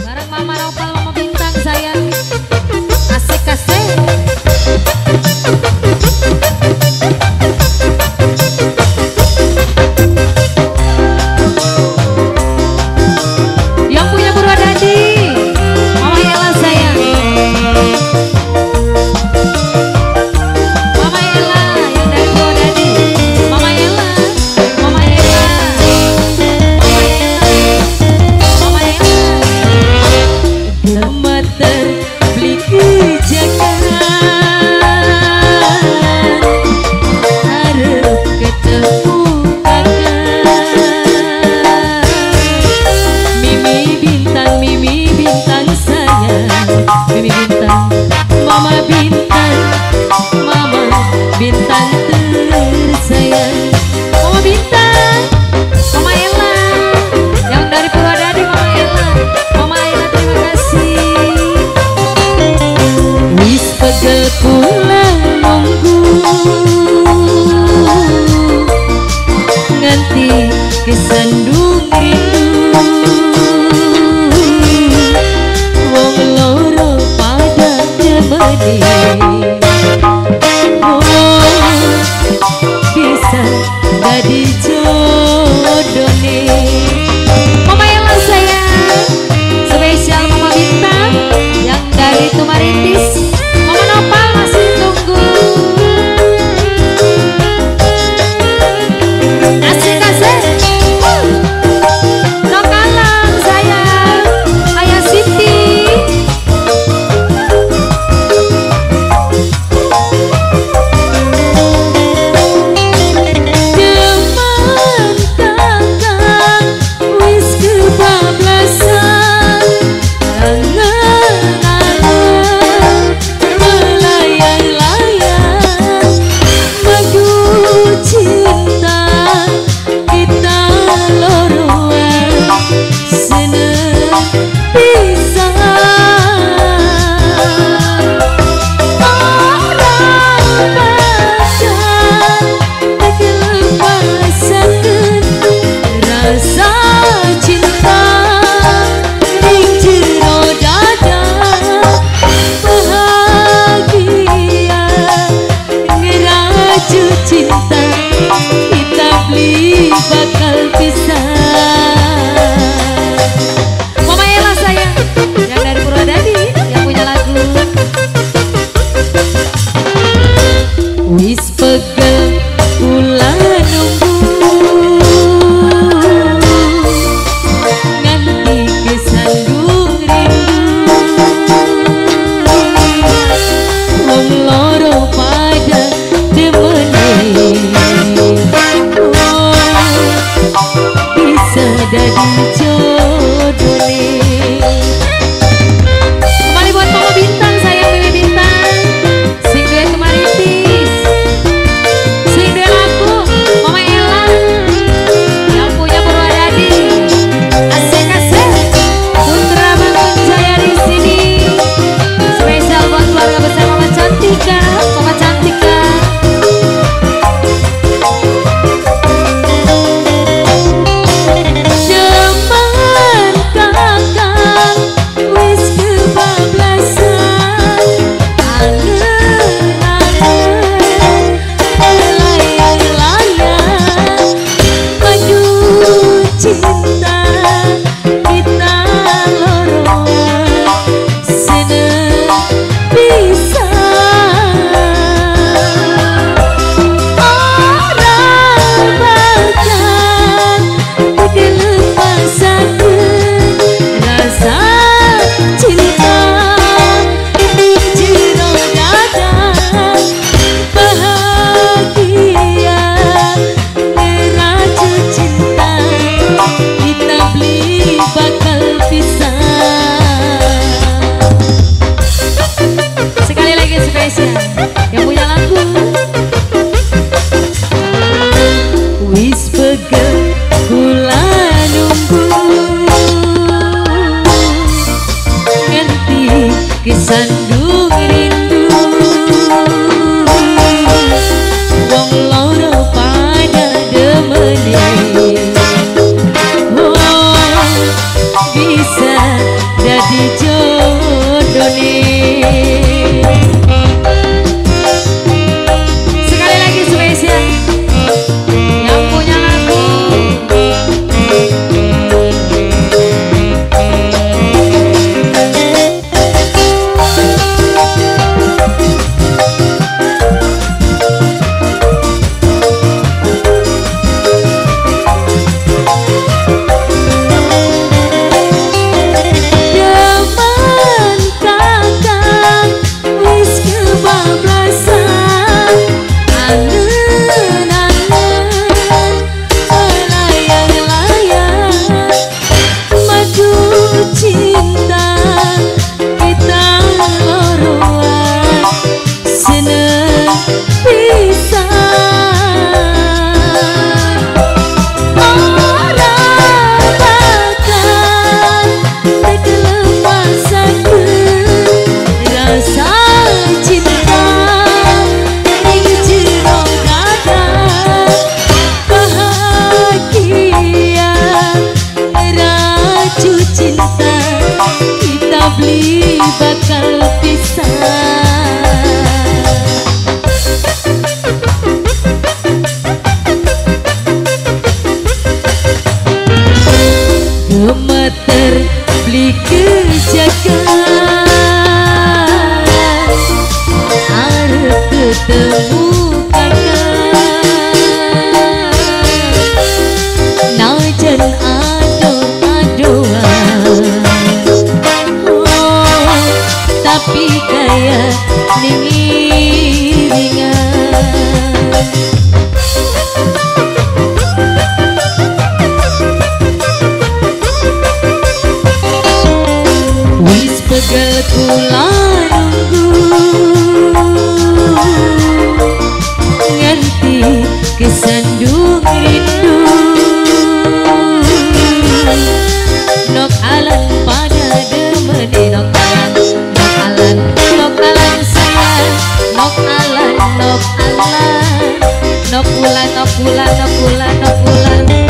Bareng Mama Nopal, Mama Bintang sayang. Asik asik. Yang punya Purwodadi, Mama Ella sayang. Mama Ella yang dari Purwodadi. Mama Ella, Mama Ella, Mama Ella, Mama Ella. Gemeter beli kejakan, arep ketemu kakak. Mimi bintang sayang, Mimi bintang, Mama bintang, Mama bintang tersayang. Mama bintang, Mama Ella, yang dari Purwodadi, Mama Ella, Mama Ella terima kasih. Wis pegel kula nunggu, nganti kesandung rindu. Wong loro pada demene, oh bisa dadi jodone. Mama Ella sayang, spesial Mama Bintang yang dari Tumaritis. Mama Nopal masih tunggu. Asik asik. Nokalang sayang, Ayah Siti. Demen kakang wis kebablasan, angen-angen melayang-layang, madu cinta kita loroan seneng pisan. Ora bakal kelepasaken rasa cinta ning jero dada. Bahagia ngeraju cinta kita beli bakal pisah. Mama Ella sayang, yang dari Purwodadi, yang punya lagu. Wis pegel kula nunggu, nganti kesandung rindu. Wong loro pada demene, oh bisa dadi jodone. Kembali buat Mama Bintang sayang, Mimi Bintang, sing duwe Tumaritis, sing duwe lagu Mama Ella yang punya Purwodadi. Asik asik. Putra Bangun Jaya di sini. Spesial buat keluarga besar Mama Cantika, Mama Cantika. Demen kakang wis kebablasan, angen-angen melayang-layang, madu cinta kita loroan seneng pisan. Ora bakal kelepasaken rasa cinta ning jero dada. Bahagia ngeraju cinta kita beli bakal pisah. Sekali lagi spesial yang punya lagu. Wis pegel kula nunggu, nganti kesandung rindu. Wong loro pada demene, oh bisa bisa dadi jodone. Sekali lagi spesial yang punya lagu. Demen kakang wis kebablasan, angen-angen melayang-layang, madu cinta kita loroan seneng pisan. Ora bakal tekelepasaken rasa cinta ning jero dada, bahagia raju cinta kita beli bakal pisah. Gemeter beli kejagaan, arep ketemu kakak, najan ado-adoan, oh, tapi kaya ningiringan. Wis pegel kula nunggu nganti kesandung rindu, nok alan pada demene, nok alan, nok alan, nok alan sayang, nok alan, nok alan, nok ulan, nok ulan, nok ulan, nok ulan.